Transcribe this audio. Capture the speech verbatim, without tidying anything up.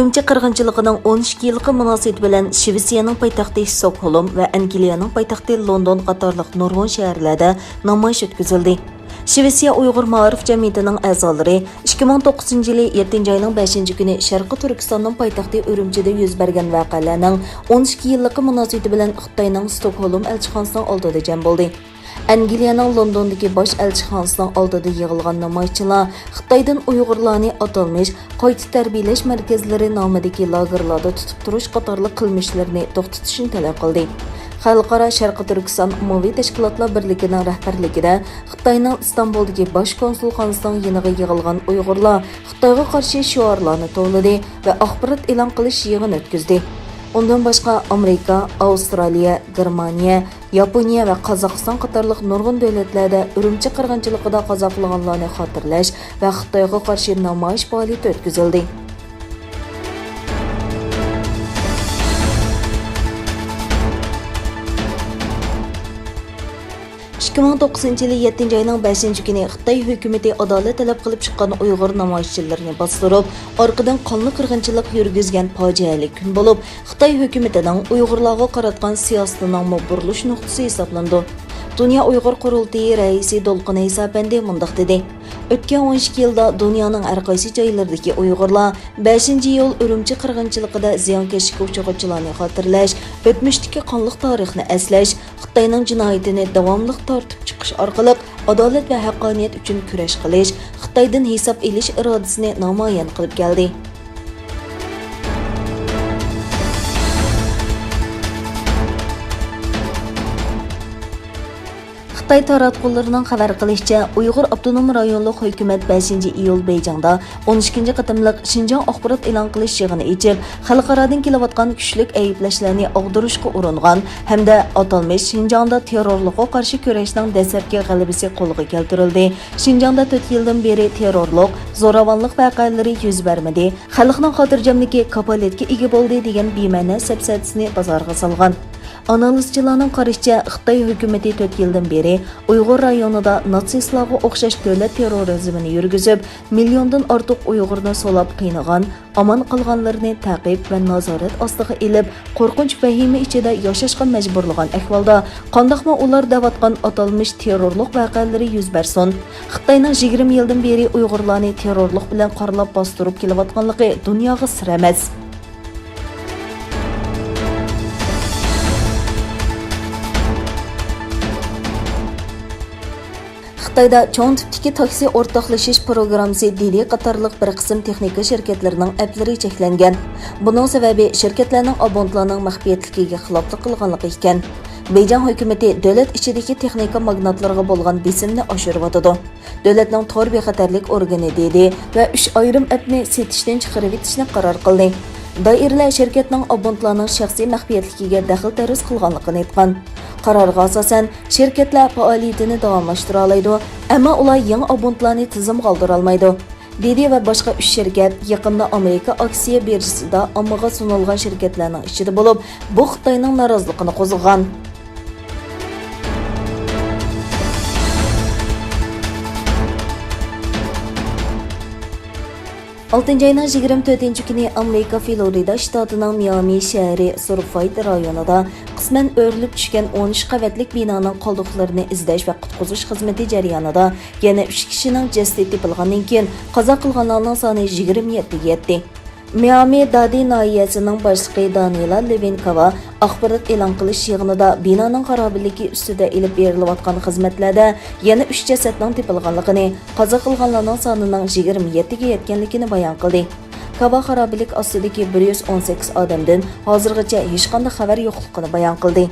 ئۈرۈمچى قىرغىنچىلىقىنىڭ ئون ئىككى يىللىقى مۇناسىۋىتى بىلەن شىۋېتسىيەنىڭ پايتەختى ستوكھولم ۋە ئەنگلىيەنىڭ پايتەختى لوندون قاتارلىق نۇرغۇن شەھەرلەردە نامايىش ئۆتكۈزۈلدى. شىۋېتسىيە ئۇيغۇر مائارىپ جەمئىيىتىنىڭ ئەزالىرى ئىككى مىڭ توققۇزىنچى يىلى يەتتىنچى ئاينىڭ بەشىنچى كۈنى شەرقىي تۈركىستاننىڭ پايتەختى ئۈرۈمچىدە يۈز بەرگەن ۋەقەلەرنىڭ ئون ئىككى يىللىقى مۇناسىۋىتى بىلەن خىتاينىڭ ستوكھولم ئەلچىخانىسىنىڭ ئالدىدا جەم بولدى. ئەنگلىيەنىڭ لوندوندىكى باش ئەلچىخانىسىنىڭ ئالدىدا يىغىلغان نامايىشچىلار خىتايدىن ئۇيغۇرلارنى ئاتالمىش قايتا تەربىيەلەش مەركەزلىرى نامىدىكى لاگېرلاردا تۇتۇپ تۇرۇش قاتارلىق قىلمىشلىرىنى توختىتىشنى تەلەپ قىلدى. خەلقئارا شەرقىي تۈركىستان ئاممىۋى تەشكىلاتلار بىرلىكىنىڭ رەھبەرلىكىدە خىتاينىڭ ئىستانبۇلدىكى باش كونسۇلخانىسىنىڭ يېنىغا يىغىلغان ئۇيغۇرلار خىتايغا قارشى شوئارلارنى توۋلىدى ۋە ئاخبارات ئېلان قىلىش يىغىنى ئۆتكۈزدى. ئۇندىن باشقا، ئامېرىكا، ئاۋسترالىيە، گېرمانىيە، ياپونىيە ۋە قازاقىستان قاتارلىق نۇرغۇن دۆلەتلەردە ئۈرۈمچى قىرغىنچىلىقىدا قازا قىلغانلارنى خاتىرىلەش ۋە خىتايغا قارشى نامايىش پائالىيىتى ئۆتكۈزۈلدى. ئىككى مىڭ توققۇزىنچى يىلى يەتتىنچى ئاينىڭ بەشىنچى كۈنى خىتاي ھۆكۈمىتى ئادالەت تەلەپ قىلىپ چىققان ئۇيغۇر نامايىشچىلىرىنى باستۇرۇپ، ئارقىدىن قانلىق قىرغىنچىلىق يۈرگۈزگەن پاجىئەلىك كۈن بولۇپ، خىتاي ھۆكۈمىتىنىڭ ئۇيغۇرلارغا قاراتقان سىياسىتىنىڭمۇ بۇرۇلۇش نۇقتىسى ھېسابلىنىدۇ. دۇنيا ئۇيغۇر قۇرۇلتىيى رەئىسى دولقۇن ئەيسا ئەپەندى مۇنداق دېدى: ئۆتكەن ئون ئىككى يىلدا دۇنيانىڭ ھەر قايسى جايلىرىدىكى ئۇيغۇرلار بەشىنچى ئىيۇل ئۈرۈمچى قىرغىنچىلىقىدا زىيانكەشلىككە ئۇچرىغۇچىلارنى خاتىرىلەش، ئۆتمۈشتىكى قانلىق تارىخنى ئەسلەش، خىتاينىڭ جىنايىتىنى داۋاملىق تارتىپ چىقىش ئارقىلىق ئادالەت ۋە ھەققانىيەت ئۈچۈن كۈرەش قىلىش، خىتايدىن ھېساب ئېلىش ئىرادىسىنى نامايان قىلىپ كەلدى. خىتاي تاراتقۇلىرىنىڭ خەۋەر قىلىشىچە، ئۇيغۇر ئاپتونوم رايونلۇق ھۆكۈمەت بەشىنچى ئىيۇل بېيجىڭدا ئون ئىككىنچى قېتىملىق شىنجاڭ ئاخبارات ئېلان قىلىش يىغىنى ئېچىپ، خەلقئارادىن كېلىۋاتقان كۈچلۈك ئەيىبلەشلەرنى ئاغدۇرۇشقا ئۇرۇنغان ھەمدە ئاتالمىش شىنجاڭدا تېررورلۇققا قارشى كۈرەشنىڭ دەسلەپكى غەلىبىسى قولغا كەلتۈرۈلدى، شىنجاڭدا تۆت يىلدىن بېرى تېررورلۇق، زوراۋانلىق ۋەقەلىرى يۈز بەرمىدى، خەلقنىڭ خاتىرجەملىكى كاپالەتكە ئىگە بولدى دېگەن بىمەنە سەپسەتىسىنى بازارغا سالغان. ئانالىزچىلارنىڭ قارىشىچە، خىتاي ھۆكۈمىتى تۆت يىلدىن بېرى ئۇيغۇر رايونىدا ناتسىستلارغا ئوخشاش دۆلەت تېررورىزمىنى يۈرگۈزۈپ، مىليوندىن ئارتۇق ئۇيغۇرنى سولاپ قىينىغان، ئامان قالغانلىرىنى تەقىب ۋە نازارەت ئاستىغا ئېلىپ، قورقۇنچ ۋەھىمە ئىچىدە ياشاشقا مەجبۇرلىغان ئەھۋالدا، قانداقمۇ ئۇلار دەۋاتقان ئاتالمىش تېررورلۇق ۋەقەلىرى يۈز بەرسۇن، خىتاينىڭ يىگىرمە يىلدىن بېرى ئۇيغۇرلارنى تېررورلۇق بىلەن قارىلاپ باستۇرۇپ كېلىۋاتقانلىقى دۇنياغا سىر ئەمەس. خىتايدا چوڭ تىپتىكى تاكسى ئورتاقلىشىش پروگراممىسى دىدى قاتارلىق بىر قىسىم تېخنىكا شىركەتلىرىنىڭ ئەپلىرى چەكلەنگەن. بۇنىڭ سەۋەبى شىركەتلەرنىڭ ئابونتلارنىڭ مەخپىيەتلىكىگە خىلاپلىق قىلغانلىقى ئىكەن. بېيجىڭ ھۆكۈمىتى دۆلەت ئىچىدىكى تېخنىكا ماگناتلىرىغا بولغان بېسىمنى ئاشۇرۇۋاتىدۇ. دۆلەتنىڭ تور بىخەتەرلىك ئورگىنى دىدى ۋە ئۈچ ئايرىم ئەپنى سېتىشتىن چىقىرىۋېتىشنى قارار قىلدى. دائىرىلەر شىركەتنىڭ ئابونتلارنىڭ شەخسىي مەخپىيەتلىكىگە دەخلى تەرۇز قىلغانلىقىنى ئېيتقان. قارارغا ئاساسەن، شىركەتلەر پائالىيىتىنى داۋاملاشتۇرالايدۇ، ئەمما ئۇلار يېڭى ئابونتلارنى تىزىمغا ئالدۇرالايدۇ. دىدى ۋە باشقا ئۈچ شىركەت يېقىندا ئامېرىكا ئاكسىيە بىرژىسىدا ئاممىغا سۇنۇلغان شىركەتلەرنىڭ ئىچىدە بولۇپ، بۇ خىتاينىڭ نارازىلىقىنى قوزغىغان. ئالتىنچى ئاينىڭ يىگىرمە تۆتىنچى كۈنى ئامېرىكا فلورىدا شتاتىنىڭ مىئامى شەھىرى سۇرفايد رايونىدا قىسمەن ئۆرۈلۈپ چۈشكەن ئون ئۈچ قەۋەتلىك بىنانىڭ قالدۇقلىرىنى ئىزدەش ۋە قۇتقۇزۇش خىزمىتى جەريانىدا يەنە ئۈچ كىشىنىڭ جەسىتى تېپىلغاندىن كېيىن، قازا قىلغانلارنىڭ سانى يىگىرمە يەتتىگە يەتتى. مىئامى دادى ناھىيەسىنىڭ باشلىقى دانىلا لېۋىنكاۋا ئاخبارات ئېلان قىلىش يىغىنىدا بىنانىڭ خارابىلىكى ئۈستىدە ئېلىپ بېرىلىۋاتقان خىزمەتلەردە يەنە ئۈچ جەسەتنىڭ تېپىلغانلىقىنى، قازا قىلغانلارنىڭ سانىنىڭ يىگىرمە يەتتىگە يەتكەنلىكىنى بايان قىلدى. كاۋا خارابىلىك ئاستىدىكى بىر يۈز ئون سەككىز ئادەمدىن ھازىرغىچە ھېچقانداق خەۋەر يوقلۇقىنى بايان قىلدى.